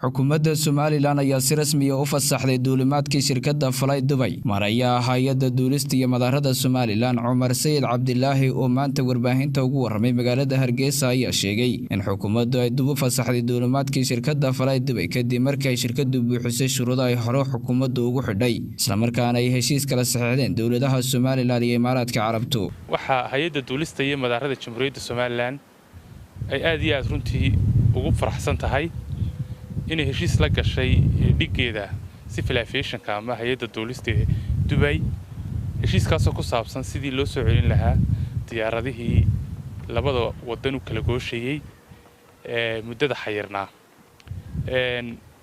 Xukuumadda Somalilan ayaa si rasmiya u fasaxday duulimaadkii shirkadda Fly Dubai. Maareeyaha hay-adda duulista iyo madaarada Somalilan, Cumar Sayid Cabdilaahi, oo maanta warbaahinta ugu warramay magaalada Hargeysa, ayaa sheegay in xukuumaddu ay dib u fasaxday duulimaadkii shirkadda Fly Dubai kadib markii ay shirkaddu buuxisay shuruudo ay hore xukuumaddu ugu xidhay, islamarkaana ay heshiis kala saxiixdeen dowladaha Somalilan iyo Imaaraadka Carabtu. Waxaa hay-adda duulista iyo madaarada Jamhuuriyadda Somalilan ay aad iyo aad runtii ugu faraxsan tahay inay heshiis la gashay dhiggeeda civil aviationka ama hay-adda duulista ee Dubay, heshiiskaasoo ku saabsan sidii loo soo celin lahaa diyaaradihii labada waddan u kala gooshayey ee muddada xayirnaa.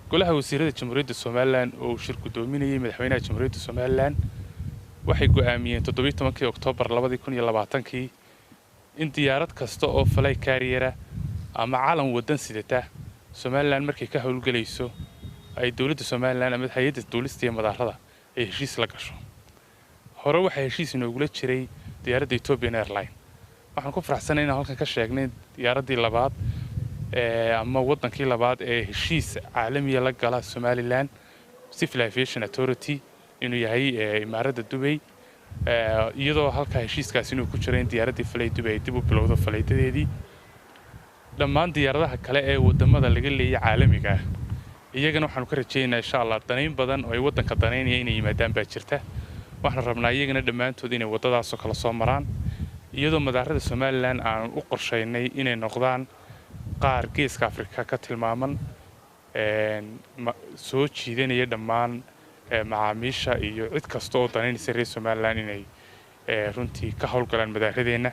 Golaha wasiirada Jamhuuriyadda Somalilan oo uu shir guddoominayay madaxweynaha Jamhuuriyadda Somalilan waxay go'aamiyeen 17-kii Oktoobar 2020-kii in diyaarad kasta oo fly carrier ama calan waddan sidata Somalilan markay ka howlgelayso ay dowladda Somalilan ama hay-adda duulista iyo madaarada ay heshiis la gasho. Hore waxaa heshiis inoogula jiray diyaaradda Ethiopian Airline. Waxaan ku faraxsanay inaan halkan ka sheegnay diyaaraddii labaad ama waddankii labaad ee heshiis caalamiya la gala Somalilan Civil Aviation Authority inuu yahay imaaradda Dubay, iyadoo halkaa heshiiskaasi inuu ku jiro in diyaaraddii Fly Dubay ay dib u bilowdo falaydadeedii. Dhammaan diyaaradaha kale ee wadamada laga leeyay caalamiga ah iyagana waxaanu ka rajaynaynaa, insha Allah, danayn badan oo ay waddanka danaynaya inay yimaadaan baa jirta. Waxaan rabnaa iyagana dhammaantood inay waddadaasoo kale soo maraan, iyadoo madaarada Somalilan aan u qorshaynay inay noqdaan qaar Geeska Afrika ka tilmaaman, soo jiidanaya dhammaan macaamiisha iyo cid kasta oo danaynaysa reer Somalilan inay runtii ka howlgalaan madaaradeenna.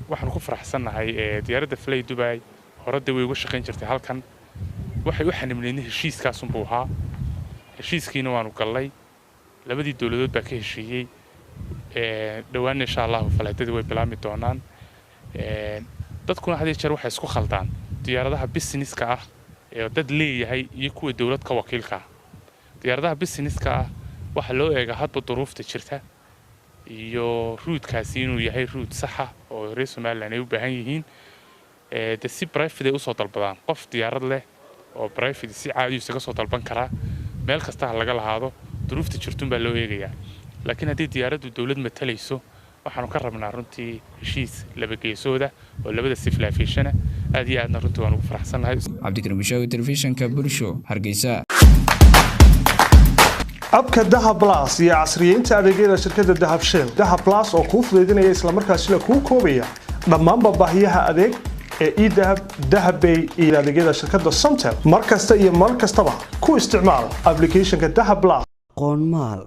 Waxaanu ku faraxsannahay diyaaradda Fly Dubai horadda way uga shaqayn jirtay halkan. Waxay u xanibneydna heshiiskaasunbuu ahaa, heshiiskiina waanu gallay, labadii dowladood baa ka heshiiyey. Dhowaanna, insha Allahu, falaadadii way bilaabmi doonaan. Dadkuna had iyo jeer waxay isku khaldaan diyaaradaha businesska ah ee dad leeyahay iyo kuwa dowlad ka wakiilka ah. Diyaaradaha businesska ah waxaa loo eegaa hadba duruufta jirta iyo routekaasi inuu yahay route saxa oo reer Somalilan ay u baahan yihiin. De si private ay usoo dalbadaan, qof diyaarad leh oo private si caadi isaga soo dalban karaa, meel kasta ha laga lahaado, duruufta jirtun baa loo eegayaa. Laakiin haddii diyaaraddu dowlad matalayso, waxaanu ka rabnaa runtii heshiis laba geesooda oo labada civil aviationa. Aad iyo aadna runtii waan ugu faraxsannahay. Cabdikarim Bishaawi, Telefishinka Bulsho, Hargeysa. Abka Dahab Plus iyo casriyeynta adeegyada shirkadda Dahab Shell. Dahab Plus oo kuu fudaydinaya islamarkaasina kuu koobaya dhammaanba baahiyaha adeeg ee eDahab, Dahabbay iyo adeegyada shirkadda Somtel, mar kasta iyo mar kastaba ku isticmaal applicationka Dahab Plus. Qoonmaal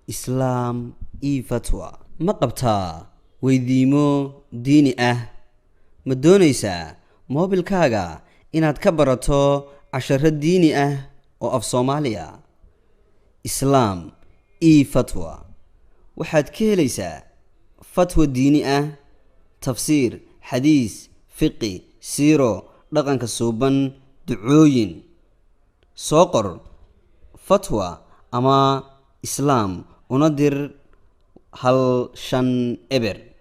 Islaam io fatwa ma qabtaa weydiimo diini ah? Ma doonaysaa moobilkaaga inaad ka barato casharo diini ah oo af Soomaaliya? Islaam io fatwa waxaad ka helaysaa fatwa diini ah, tafsiir, xadiis, fiqi, siiro, dhaqanka suuban, ducooyin. Soo qor fatwa ama islaam una dir 150.